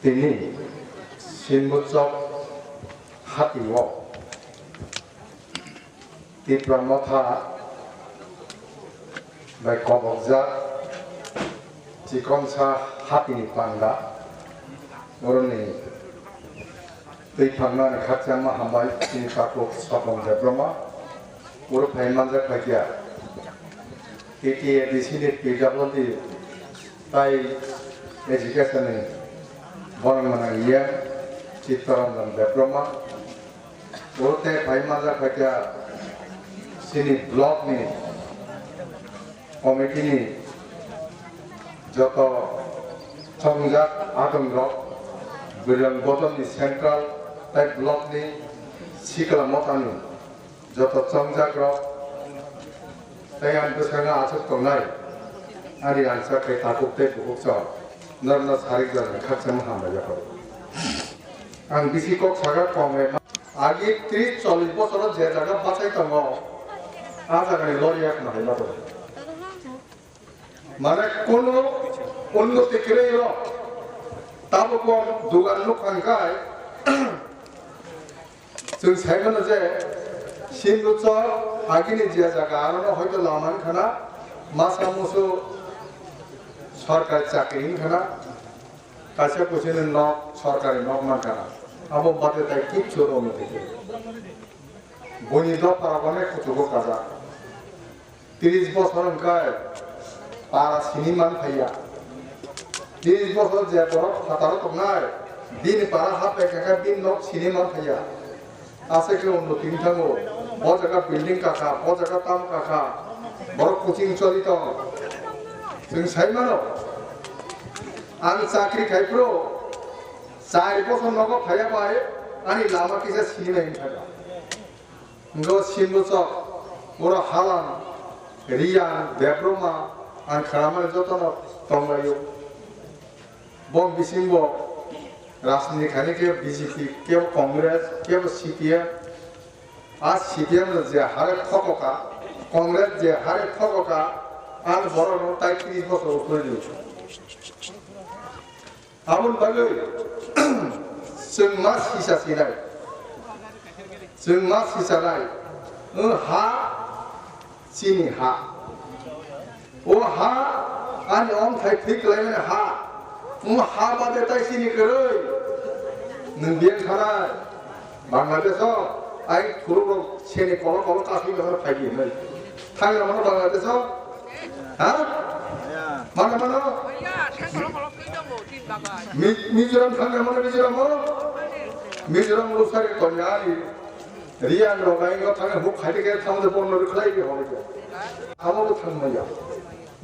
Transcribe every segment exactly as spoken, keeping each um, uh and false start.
Tini Sinbuchok hatio Tipra Motha bai kobokjak chikonsa hatini panda, boroni twi phangnani khakchangma hambai chini takhuk Sopon Debbarma, oro phai manjak phaikha T T A D C ni P W D tai education ni borok manang E M Chittaranjan Debbarma, oro tei phai manjak phaikha chini block ni committee ni joto chongjak adongrok, Bwrwng Bodol ni central tai block ni sikla motha ni joto chongjakrok tei ang bwskango achuk tongnai ani rangchak tei takhuk tei bukhuk chwng norokno sarik jora khakchangma hambai yapharo. Ang bisi kok saga kongre ma. Agi tris chollish bochoro je jaga bachai tongo, a jagani loriya khna hai ma tongo. Mane kono unnoti kwrwi rok tabuk bo dugan nuk phang khai chwng sai mano je Sinbuchok agini je jaga aro no hoito lama wngkha na, masa musu sorkari chakri wngkha na, kaisa kuchini nok, sorkari nok mankha na, abo bade tai kichu rw mano tei buini dopha rok onek kuchugo kajak. Tris bosor wngkhai para sini man phaiya. Tris bosor je borok phataro tongnai, bini para hapbai khe bini nok sini man phaiya. Aswk khe unnoti wng thango. Bo jaga building kakha, bo jaga tam kakha. Borok coaching choli tongo. Chwng sai mano, ang chakri khai phuru char bosor nogo phaiya bai ani lama kisa sini nai wng thangkha. Ngo Sinbuchok, oro Halam, Riyang, Debbarma, ang khnamani jotono tonglaio. Bong bisingo rajniti khaini kebo B J P, kebo Congress, kebo C P M. A C P M no je hare thokoka, Congress je hare thokoka, ang borokno tai tris bosor ukhulwi. Aboni bagwi chwng ma sisa sinai, chwng ma sisanai, o ha chini ha, o ha ani omthai thwi kwlaimani ha, o ha bade tai chini kwrwi nwng biyang thanai. Bangladesh o ai thuruk rok seni kolo kolo kasui bahar phai di nai. Thang na mano Bangladesh o? Ha? Mana mano? Mi-, Mizoram thang na mano Mizoram o? Mizoram lo sari konya ani. Riyang rok ai ngo thang huk khai de ke thang de pon no khlai di hore ke. Amo bo thang maya.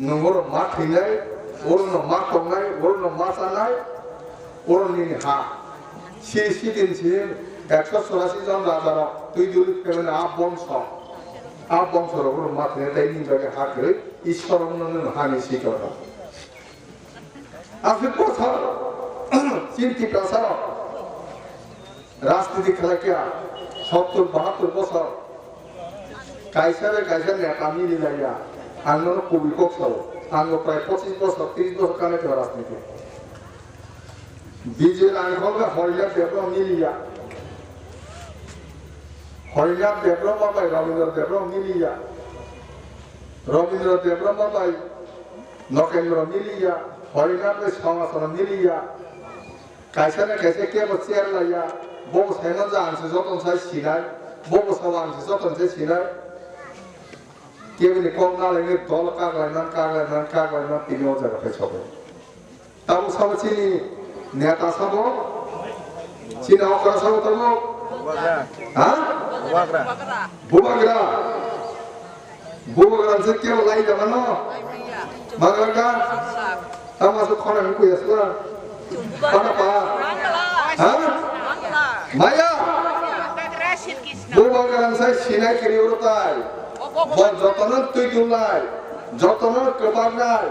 Nwng oro ma thwinai, oro no ma tongnai, oro no ma chanai, oro nini ha. Si, si din si ekso churasi jon raja rok twi duli phaimani a bongso. A bongso rok oro ma thwinai tei nini bagwi ha kwrwi Ishwar no nwng hani si tongo. Aswk bosor chini Tiprasa rok rajniti khlai kha sottur bahattur bosor. Kaisa bai kaisa neta mili laiya. Ang nono kubui kok sao. Ang bo prai pochis bosor, tris bosor kanai tongo rajniti. Bijay Rangkhol bai Harinath Debbarma miliya. Harinath Debbarma bai Rabindra Debbarma miliya. Rabindra Debbarma bai Nokendra miliya. Harinath bai Songachana miliya. Kaisa na kaisa kebo chair laiya, bo bo sai manja ang se joto sai sinai, bo bo sabo ang se joto sai sinai. Kebo ni kok na laini dol kak lai man, kak lai man, kak lai man, tini o jaga phai sobo. Tamo sabo chini neta sabo, chini okra sabo tamo? Bubagra. Ha? Bubagra. Bubagra. Bubagra se kebo lai da mano? Bagra ka? Tamo so khona ni kuya sura. Pana pa? Ha? Maya? Bubagra sai sinai kiri urutai. Bo jotono tui dulai. Jotono kebarnai.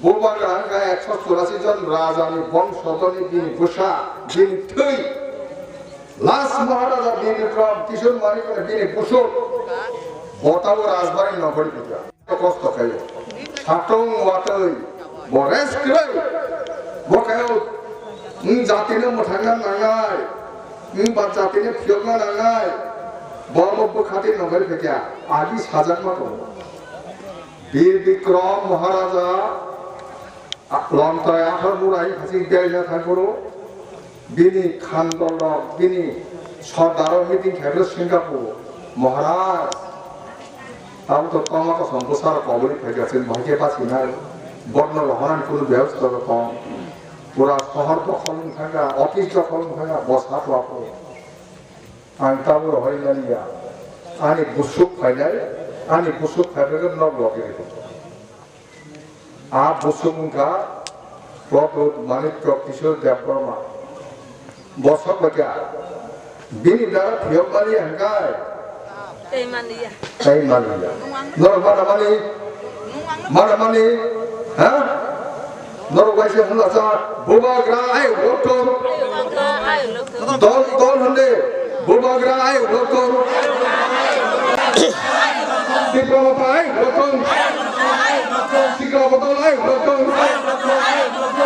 Bubagra hwnkha ekso churasi jon rajani bongsodoni bini bwsa, bini thwi. Last Maharaja Bir Bikram Kishore Manik bini busuk. Bo tabo rajbari nogori pija. Kosto khayo. Satung watwi. Bo rest kwrwi. Bo khayo. Nwng jatino mwthangna nangnai, nwng ba jatino phiyokna nangnai, bo bo bwkhati nongkhai phaikha, agi sajakma tongo. Bir Bikrom Maharaja, a, Lomtai Athar Murai hasing belaina thangphuru, bini khandolrok, bini sordarrok meeting khaibro Singapore, Maharaj, Tamo to tongma kosom bwsarok kobori phaikha, chwng bahai khe bachinai. Borno rohorani kunu bebosta rok tong. Pura sohor dokhol wng thangkha, office dokhol wng thangkha, bo sa twa pho. Ang tamo rohori mani ya. Ani busuk phainai, ani busuk phainai nok logi rikho. A busuk wngkha Pradyut Manikya Kishore Debbarma. Bosok bacha. Bini dara phiyok mani hangkai. Tei mani ya. Tei mani ya. Norok mana mani? Mana mani? Ha? Norok waisa hwnla sa. Bubagra ai rotom. Dol, dol hwnde. Bubagra ai rotom. Tipra Motha ai rotom. Sikla Bodol ai rotom.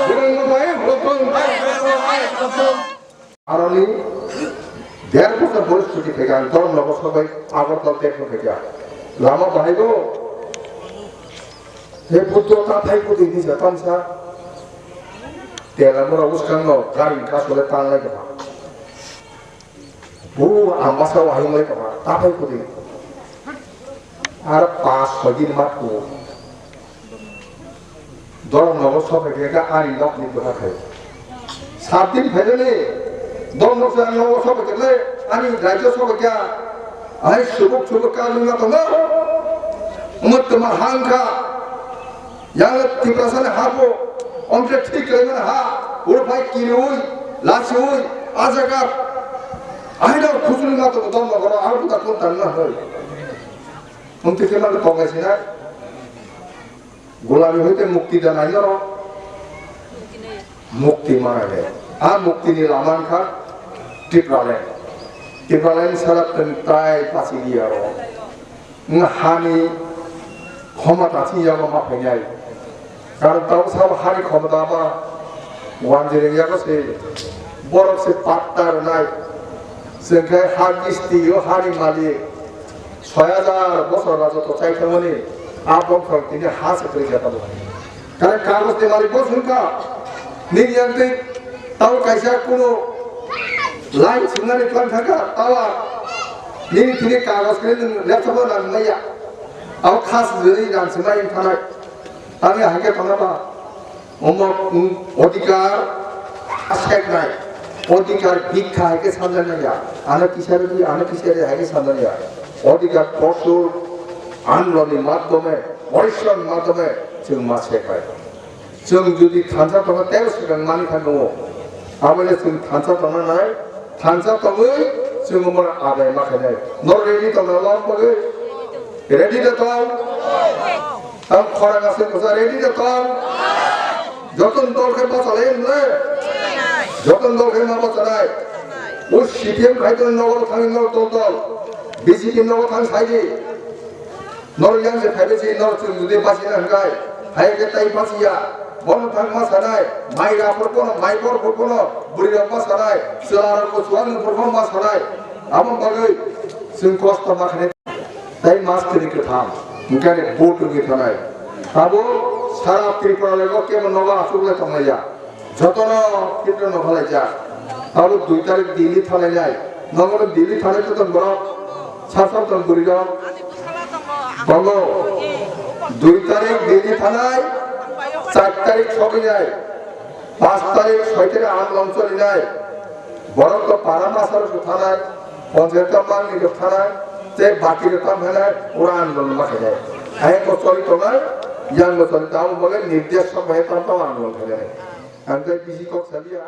Bubagra ai rotom. Aroni der bosor boyos chuti phaikha ang Dhoromnagar sobai Agartala terko phaikha. Lama bahai bo. He Buddho ta thai kudi ni sa tamsa. Tela mura uskang no gari kasole tanglai kha. Bu ambasa wahing lai kha. Ta thai kudi. Ar pas soi din ma ku. Dhoromnagar sobai khe ani nokni bwkha khai. Sat din phainani Dhoromnagar nogo sobai khe ani rajyo sobai khe ai subuk subuk ka lungna tongo. Umut tuma hangkha. Yang Tiprasani ha bo omtre thik khlaimani ha. Ur phai kiriui, lasiui, ajaga. Aino khusuli ma tongo Dhoromnagar ar buta kun tanna hoi. Umti khe ma tongai sinai. Gulami hoite mukti da nai norok. Mukti manai de. A mukti ni lama wngkha Tipraland. Tipraland sara tong tai pasi di aro. Wng hani khomota si yago ma phainai. Karon tabo sabo hani khomota ma wanjireng yago se borok se patta rwnai. Chwng khe ha kisti o hani malik. Soi hajar bosor rajo to chai thangmani, a bongkhorok tini ha se kwrwi kha tabuk. Kare kagoj ni malik bo swngkha, nini yang twi tabo kaisa kuno line swngnani plan thangkha, tawa nini tini kagoj kwrwi nwng laptop o nang maya, abo khas jwnwi nang swngmai wng thanai. Tamni hai khe tongna ba, omo, mm, odhikar aseknai, odhikar bhikkha hai khe sanjaknai ya, ano kisa rwdi, ano kisa rwdi hai khe sanjaknai ya. Odhikar kosor andolonni madhyome, porishrom madhyome chwng ma seknai. Chwng jodi thansa tongna tei swkang mani thangwi, abo le chwng thansa tongna nai, thansa tongwi chwng omo adai ma khainai. Norok ready tongna lom bagwi? Ready da tong? Ang khorang aswk kwsa ready da tong? Joton dol khe bachalai hwnle? Joton dol khe ma bachalai? O C P M khai tong nogo thangwi norok dol dol. B J P nogo thang sai di. Norok yang se phaibe si norok chwng jodi bachina hwnkhe, hai khe tai bachiya. Bono thang ma sanai, mai raphor bono, mai borok bono, bwrwi rok ma sanai, chwla rok bo chuwak nung phor bono ma sanai. Abo bagwi chwng kosto ma khainai. Tai mas kwrwi kwtham, hwnkhe ani vote wngwi thanai. Abo sara Tripura rego kebo nogo aswk le tonglaiya. Jotono Tripura no phalaijak. Abo dui tarik Delhi thalainai. Nogo Delhi thanai joto borok, sasok tong bwrwi rok. Tongo. Dui tarik Delhi thanai, char tarik sogwinai, pas tarik soi tarik andolon cholinai. Borok to para masaro se thanai, ponchayat mangni rok thanai, tei baki rok tam phainai, pura andolon ma khainai. Ayang bo choli tongnai, yang bo choli tamo bagwi nirdesh sok bai tam tam andolon khainai. Ang tei bisi kok saliya.